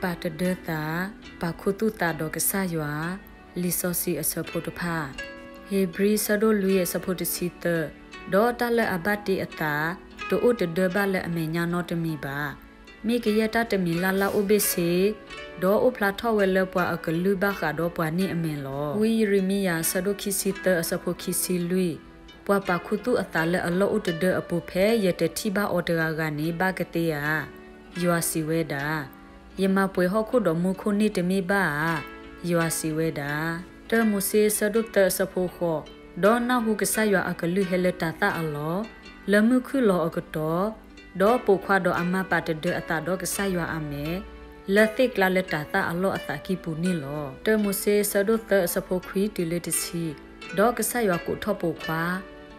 ပာ်တဒၢသး, ပာ်ခူသူၣ်သးဒီးကစၢ်ယွၤ, လံာ်စီဆှံအဆၢဖိတဖၣ်, ဧ့ၤဘြံၤ အဆၢဒိၣ်လွံၢ် အဆၢဖိတဆံသၢ, ဒီးတၢ်လၢအဘၣ်တ့အသး, တအိၣ်တဒၢဘၣ်လၢအမဲာ်ညါနီတမံၤဘၣ်. မ့ၢ်ကယဲၢ်တၢ်တမံၤလၢ်လၢ်အိၣ်ဘ့ၣ်ဆ့, ဒီးအိၣ်ဖျါထီၣ်ဝဲလၢပှၤအကလုၢ်ဘၣ်ဃးဒီးပှၤန့ၣ်အမဲာ်လီၤ. ဝံယံးရမံယၤ အဆၢဒိၣ်ခံဆံသၢ အဆၢဖိခံဆံလွံၢ်, ပှၤပာ်ခူသူၣ်အသးလၢအလီၢ်အိၣ်တဒၢအပူၤ ဖဲယတထံၣ်ဘၣ်အီၤတဂၤဂၤန့ၣ် ဘၣ်ကသ့ဧါ. ယွၤစံးဝဲဒၣ်, ယမၤပှဲၤဟီၣ်ခိၣ်ဒီးမူခိၣ်န့ၣ်တမ့ၢ်ဘၣ်ဧါ. ယွၤစံးဝဲဒၣ်. တၢမိၤၡ့ အဆၢဒိၣ်သၢ အဆၢဖိဃိး, ဒီးနၢ်ဟူကစၢ်ယွၤအကလုၢ်ဟဲလၢတၤသၣ်အလီၢ်, လၢမုၢ်ခုၣ်လီၤအကတီၢ်, ဒီးပိာ်ခွါဒီးအမါပာ်တဒၢအသးဒီးကစၢ်ယွၤအမဲာ်, လၢသ့ၣ်ကျါလၢတၤသၣ်အလီၢ်အသးကံၢ်ပူၤန့ၣ်လီၤ. တၢမိၤၡ့ အဆၢဒိၣ်သၢ အဆၢဖိခွံတုၤလၢတဆံ, ဒီးကစၢ်ယွၤကိးထီၣ်ပိာ်ခွါ,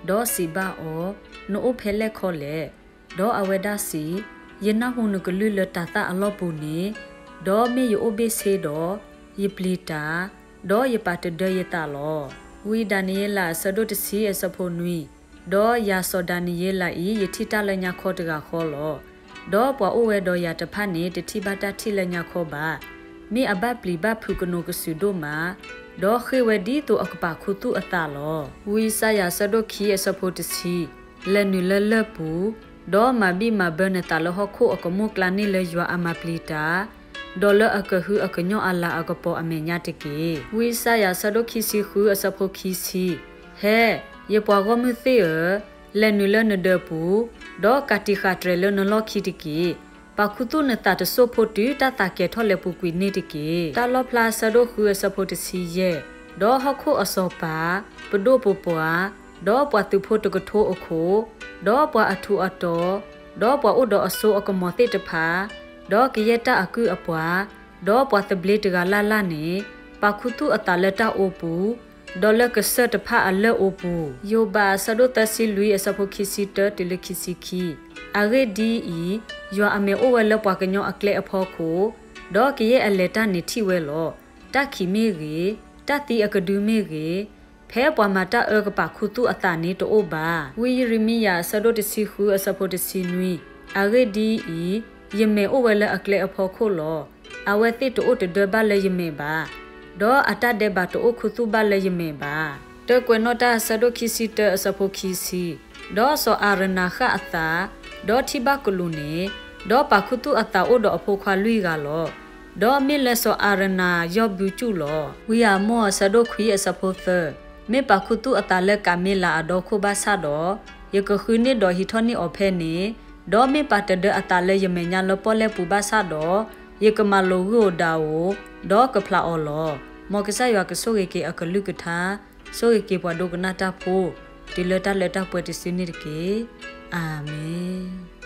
ဒီးစံးဘၣ်အီၤ, နအိၣ်ဖဲလဲၣ်ခီလဲၣ်. ဒီးအဝဲဒၣ်စံး, ယနၢ်ဟူနကလုၢ်လၢတၤသၣ်အလီၢ်ပူၤန့ၣ်, ဒီးမ့ၢ်ယအိၣ်ဘ့ၣ်ဆ့ဒီး, ယပျံၤတၢ်, ဒီးယပာ်တဒၢယသးလီၤ. ဝံဒၤနံးယ့လး အဆၢဒိၣ်တဆံ အဆၢဖိနွံ, ဒီးယၤစီၤဒၤနံးယ့လးအံၤ ယထံၣ်တၢ်လၢညါခီတဂၤဃီလီၤ. ဒီးပှၤအိၣ်ဝဲဒီးယၤတဖၣ်န့ၣ် တထံၣ်ဘၣ်တၢ်ထံၣ်လၢညါခီဘၣ်. မ့ၢ်အဘၣ်ပျံၤဘၣ်ဖုးကနိးကစုာ်ဒိၣ်မး, ဒီးဃ့ၢ်ဝဲဒ်သိးအကပာ်ခူသူၣ်အသးလီၤ. ဝံယၡါယၤ အဆၢဒိၣ်ခံ အဆၢဖိတဆံ, လဲၤနုာ်လၢလၢၢ်ပူၤ, ဒီးမၤဘံၣ်မၤဘၢနသးလၢဟီၣ်ခိၣ်အကမိၣ်ကျါန့ၣ်လၢယွၤအမၤပျံၤတၢ်, ဒီးလၢအကဟုအကညီၢ်အလၤအကပီၤအမဲာ်ညါတက့ၢ်. ဝံယၡါယၤ အဆၢဒိၣ်ခံဆံဃု အဆၢဖိခံဆံ, ဟဲ, ယပှၤဂီၢ်မုၢ်သ့ၣ်ဧၢ, လဲၤနုာ်လၢနဒၢးပူၤ, ဒီးကးတံာ်ဃာ်တြဲၤလၢနလီၢ်ခံတက့ၢ်. ပာ်ခူသူၣ်နသးတစိၢ်ဖိတုၤတၢ်သးကဲၤထီၣ်လဲၤပူၤကွံာ်န့ၣ်တက့ၢ်. တၢ်လီၣ်ဖျါ အဆၢဒိၣ်ဃု အဆၢဖိတဆံယဲၢ်, ဒီးဟီၣ်ခိၣ်အစီၤပၤ, ပဒိၣ်ပပှၢ်, ဒီးပှၤသုးဖိတကထိအခိၣ်, ဒီးပှၤအထူးအတီၤ, ဒီးပှၤအိၣ်ဒီးအစိအကမီၤသ့ၣ်တဖၣ်, ဒီးကယဲၢ်တၢ်အကုၢ်အပှၤ, ဒီးပှၤသဘျ့တဂၤလၢ်လၢ်န့ၣ်, ပာ်ခူသူၣ်အသးလၢတၢ်အိပူၤ, ဒီးလၢကစၢၢ်တဖၣ်အလၢၢ်အိပူၤ. ယိၤဘး အဆၢဒိၣ်သၢဆံလွံၢ် အဆၢဖိခံဆံတၢတုၤလၢခံဆံခံ, အဂ့ၢ်ဒ်အံၤ, ယွၤအမဲာ်အိၣ်ဝဲလၢပှၤကညီအကျဲအဖီခိၣ်, ဒီးကယဲၢ်အလဲၤတၢ်န့ၣ်ထံၣ်ဝဲလီၤ. တၢ်ခံးမ့ၢ်ဂ့ၤ, တၢ်သံအကဒုမ့ၢ်ဂ့ၤ, ဖဲပှၤမၤတၢ်အၢကပာ်ခူသူၣ်အသးန့ၣ်တအိၣ်ဘၣ်. ဝံယံးရမံယၤ အဆၢဒိၣ်တဆံဃု အဆၢဖိတဆံနွံ, အဂ့ၢ်ဒ်အံၤ, ယမဲာ်အိၣ်ဝဲလၢအကျဲအဖီခိၣ်လီၤ. အဝဲသ့ၣ်တအိၣ်တဒၢဘၣ်လၢယမဲာ်ဘၣ်, ဒီးအတၢ်ဒဲးဘးတအိၣ်ခူသူၣ်ဘၣ်လၢယမဲာ်ဘၣ်. တၢကွဲးနီၣ်တၢ် အဆၢဒိၣ်ခံဆံတၢ အဆၢဖိခံဆံ, ဒီးစီၤအၤရနၤဃၣ်အသး, ဒီးထံၣ်ဘၣ်ကလူးန့ၣ်, ဒီးပာ်ခူသူၣ်အသးအိၣ်ဒီးအဖိခွါလွံၢ်ဂၤလီၤ. ဒီးမ့ၢ်လၢစီၤအၤရနၤယီၢ်ဘုကၠူၣ်လီၤ. ဝံယၡါယၤ အဆၢဒိၣ်ခွံ အဆၢဖိသၢ, မ့ၢ်ပာ်ခူသူၣ်အသးလၢကၤမ့လးအဒီခိၣ်ဘၣ်ဆၣ်ဒီး, ယကဃုန့ၢ်ဒီးဟံးထီၣ်န့ၢ်အီၤဖဲန့ၣ်, ဒီးမ့ၢ်ပာ်တဒၢအသးလၢယမဲာ်ညါလၢပီၣ်လဲၣ်ပူၤဘၣ်ဆၣ်ဒီး, ယကမၤလိာ်ဂုၢ်ဧိၤဒၣ်ဧိၤ, ဒီးကဖျးအီၤလီၤ. မ်ကစၢ်ယွၤကဆိၣ်ဂ့ၤက့ၤအကလုၢ်ကထါ, ဆိၣ်ဂ့ၤက့ၤပှၤဒိကနၣ်တၢ်ဖိ, တုၤလၢတၢ်လၢတၢ်ပှဲၤတစုန့ၣ်တက့ၢ်. အၤမ့ၣ်.